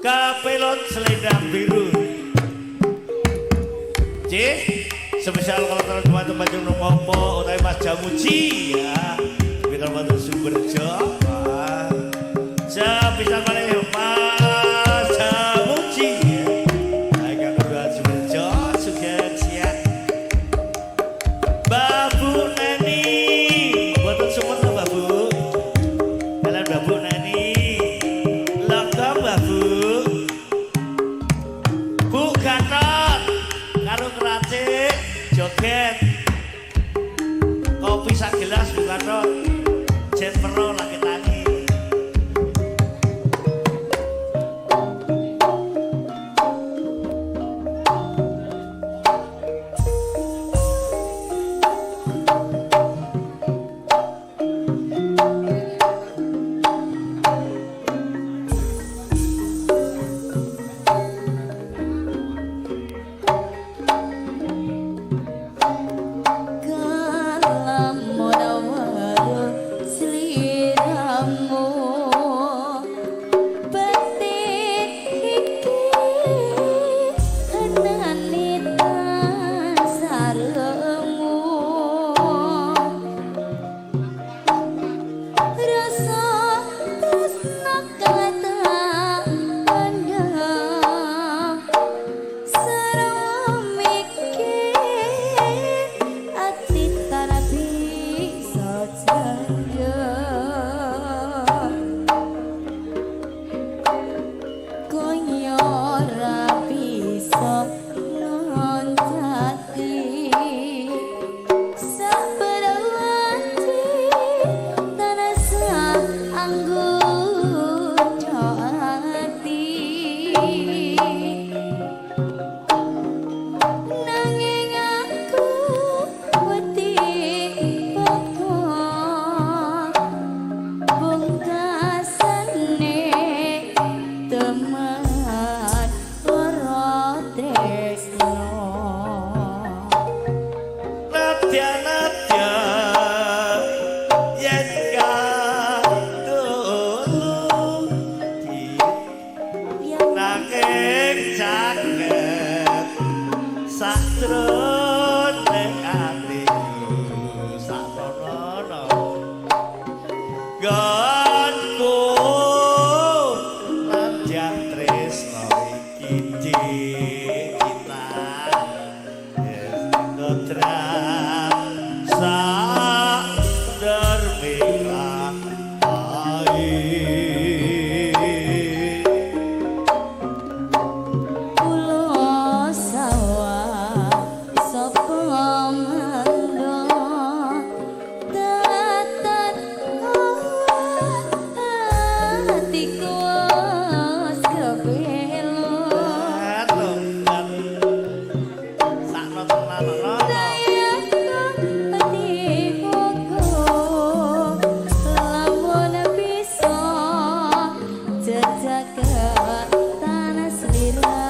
Kapelon selendang biru. C spesial kalau teman-teman Bajung Nopo utawi Mas Jamuji ya. Kita bantu Sumberjo. Wah. Spesial malih Mas Jamuji ya. Agak kedua Sumberjo sugeng siang. Babu Neni, boten sumpun to Babu. Kalian Babu Neni. Logam Babu. Bu Gatot karo keracik joget. Kopi sak gelas Bu Gatot. Jen pero lagi tangi. Kalamun sliramu batin iki anane tasaremu rasa tresna kang tak pendem sarwa mikir ati tan bisa jaya kaya ora bisa noncati saperwati tanasa angguca ati nanging aku wedi pekok pungkasane teman ora tresno. Nadya nadya yen kadulu di nanging caket sakjroning atiku sakmono nggonku nadyan tresno iki kita kodrat sak dermika Pulo sawah sapa mando tatan atiku wis kebelo. Sakno tenan. Lamun bisa jejak tanah sliramu.